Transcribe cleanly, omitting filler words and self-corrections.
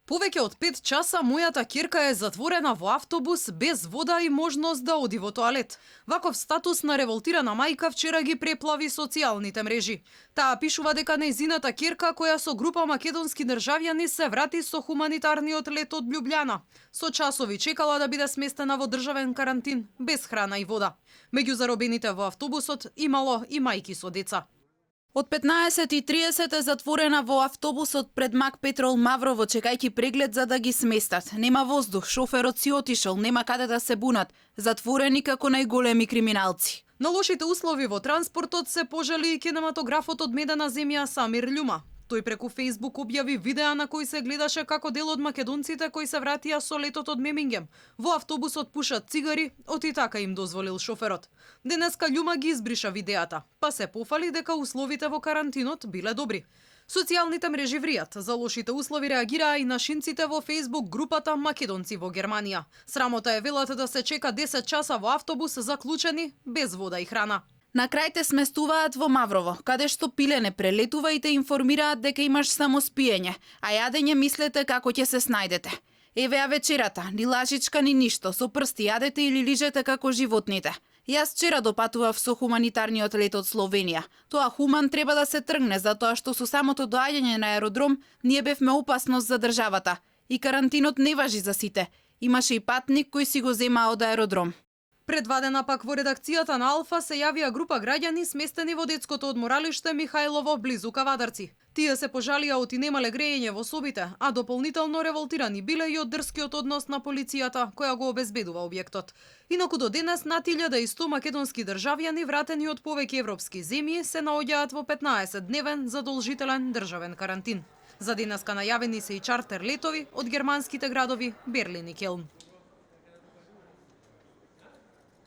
Повеќе од 5 часа мојата ќерка е затворена во автобус без вода и можност да оди во тоалет. Ваков статус на револтирана мајка вчера ги преплави социјалните мрежи. Таа пишува дека нејзината ќерка, која со група македонски државјани се врати со хуманитарниот лет од Љубљана. Со часови чекала да биде сместена во државен карантин, без храна и вода. Меѓу заробените во автобусот имало и мајки со деца. Од 15:30 е затворена во автобусот пред Мак Петрол Маврово, чекајќи преглед за да ги сместат. Нема воздух, шоферот си отишол, нема каде да се бунат. Затворени како најголеми криминалци. На лошите услови во транспортот се пожали и кинематографот од Медена земја Самир Љума. Тој преку Facebook објави видеа на кои се гледаше како дел од македонците кои се вратија со летот од Мемингем. Во автобусот пушат цигари, оти така им дозволил шоферот. Денеска Љума ги избриша видеата, па се пофали дека условите во карантинот биле добри. Социјалните мрежи вријат, за лошите услови реагираа и нашинците во Facebook групата Македонци во Германија. Срамота е велат да се чека 10 часа во автобус заклучени, без вода и храна. На крај те сместуваат во Маврово, каде што пилене прелетува и те информираат дека имаш само спиење, а јадење мислете како ќе се снајдете. Еве ја вечерата, ни лажичка ни ништо, со прсти јадете или лижете како животните. Јас вчера допатував со хуманитарниот лет од Словенија. Тоа хуман треба да се тргне, затоа што со самото доаѓање на аеродром ние бевме опасност за државата. И карантинот не важи за сите. Имаше и патник кој си го зема од аеродром. Предвадена пак во редакцијата на Алфа се јавија група граѓани сместени во детското одморалиште Михајлово близу Кавадарци. Тие се пожалија оти немале грејење во собите, а дополнително револтирани биле и од дрскиот однос на полицијата која го обезбедува објектот. Инаку до денес над 1100 македонски државјани вратени од повеќе европски земји се наоѓаат во 15-дневен задолжителен државен карантин. За денеска најавени се и чартер летови од германските градови Берлин и Келн.